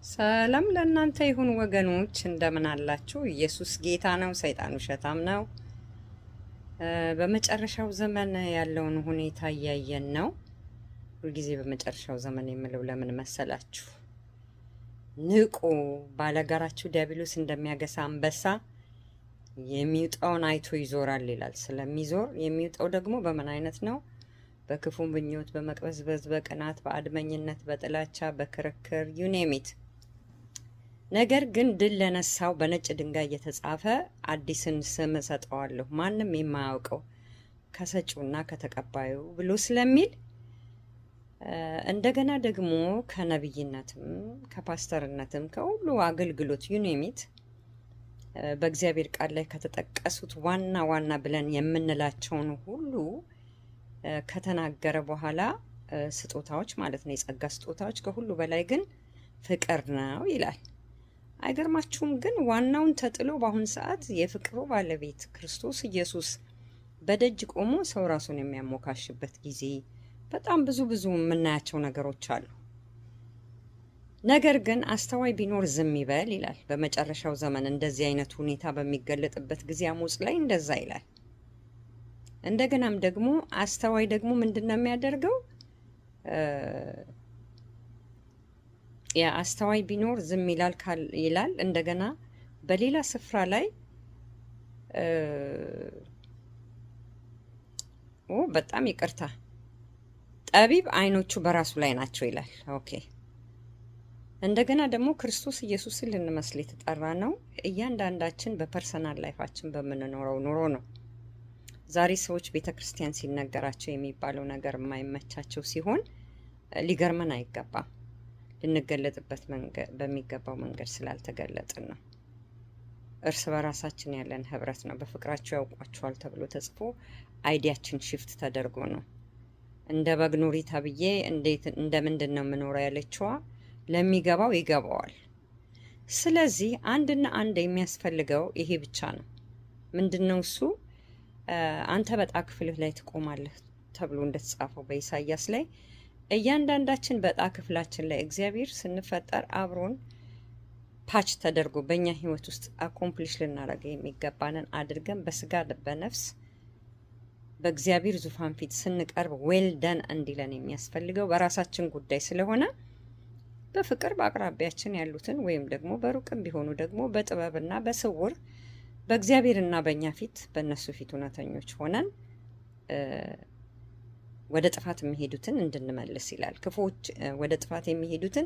ሰላም ለእናንተ ይሁን ወገኖች፣ እንደምን አላችሁ? ኢየሱስ ጌታ ነው፣ ሰይጣን ውሸታም ነው። በመጨረሻው ዘመን ያለውን ሁኔታ እያየን ነው። ሁልጊዜ በመጨረሻው ዘመን የምለው ለምን መሰላችሁ? ንቁ፣ ባለጋራችሁ ዲያብሎስ እንደሚያገሳ አንበሳ የሚውጠውን አይቶ ይዞራል ይላል። ስለሚዞር የሚውጠው ደግሞ በምን አይነት ነው? በክፉ ምኞት፣ በመቅበዝበዝ፣ በቅናት፣ በአድመኝነት፣ በጥላቻ፣ በክርክር፣ you name it። ነገር ግን ድል ለነሳው በነጭ ድንጋይ የተጻፈ አዲስን ስም እሰጠዋለሁ፣ ማንም የማያውቀው ከሰጪውና ከተቀባዩ ብሎ ስለሚል፣ እንደገና ደግሞ ከነቢይነትም ከፓስተርነትም ከሁሉ አገልግሎት፣ you name it፣ በእግዚአብሔር ቃል ላይ ከተጠቀሱት ዋና ዋና ብለን የምንላቸውን ሁሉ ከተናገረ በኋላ፣ ስጦታዎች ማለት ነው፣ የጸጋ ስጦታዎች፣ ከሁሉ በላይ ግን ፍቅር ነው ይላል። አይገርማችሁም? ግን ዋናውን ተጥሎ በአሁን ሰዓት የፍቅሩ ባለቤት ክርስቶስ ኢየሱስ በደጅ ቆሞ ሰው ራሱን የሚያሞካሽበት ጊዜ፣ በጣም ብዙ ብዙ የምናያቸው ነገሮች አሉ። ነገር ግን አስተዋይ ቢኖር ዝም ይበል ይላል። በመጨረሻው ዘመን እንደዚህ አይነት ሁኔታ በሚገለጥበት ጊዜ አሞጽ ላይ እንደዛ ይላል። እንደገናም ደግሞ አስተዋይ ደግሞ ምንድን ነው የሚያደርገው? ያ አስተዋይ ቢኖር ዝም ይላል ይላል። እንደገና በሌላ ስፍራ ላይ፣ ኦ በጣም ይቅርታ፣ ጠቢብ ዓይኖቹ በራሱ ላይ ናቸው ይላል። Okay። እንደገና ደግሞ ክርስቶስ ኢየሱስን ልንመስል የተጠራነው እያንዳንዳችን በ personal life ኣችን በምንኖረው ኑሮ ነው። ዛሬ ሰዎች ቤተ ክርስቲያን ሲነገራቸው የሚባለው ነገር የማይመቻቸው ሲሆን ሊገርመን አይገባም። ልንገለጥበት በሚገባው መንገድ ስላልተገለጥን ነው። እርስ በራሳችን ያለን ህብረት ነው። በፍቅራቸው ያውቋቸዋል ተብሎ ተጽፎ idea ኣችን shift ተደርጎ ነው። እንደ በግ ኑሪ ተብዬ እንዴት እንደ ምንድን ነው የምኖረው ያለችዋ ለሚገባው ይገባዋል። ስለዚህ አንድና አንድ የሚያስፈልገው ይሄ ብቻ ነው። ምንድን ነው እሱ? አንተ በዕጣ ክፍልህ ላይ ትቆማለህ ተብሎ እንደተጻፈው በኢሳይያስ ላይ፣ እያንዳንዳችን በዕጣ ክፍላችን ላይ እግዚአብሔር ስንፈጠር አብሮን patch ተደርጎ በእኛ ህይወት ውስጥ accomplish ልናደርገው የሚገባንን አድርገን በስጋ በነፍስ በእግዚአብሔር ዙፋን ፊት ስንቀርብ well done እንዲለን የሚያስፈልገው በራሳችን ጉዳይ ስለሆነ፣ በፍቅር በአቅራቢያችን ያሉትን ወይም ደግሞ በሩቅም ቢሆኑ ደግሞ በጥበብና በስውር በእግዚአብሔርና በእኛ ፊት በእነሱ ፊት እውነተኞች ሆነን ወደ ጥፋት የሚሄዱትን እንድንመልስ ይላል። ክፉዎች ወደ ጥፋት የሚሄዱትን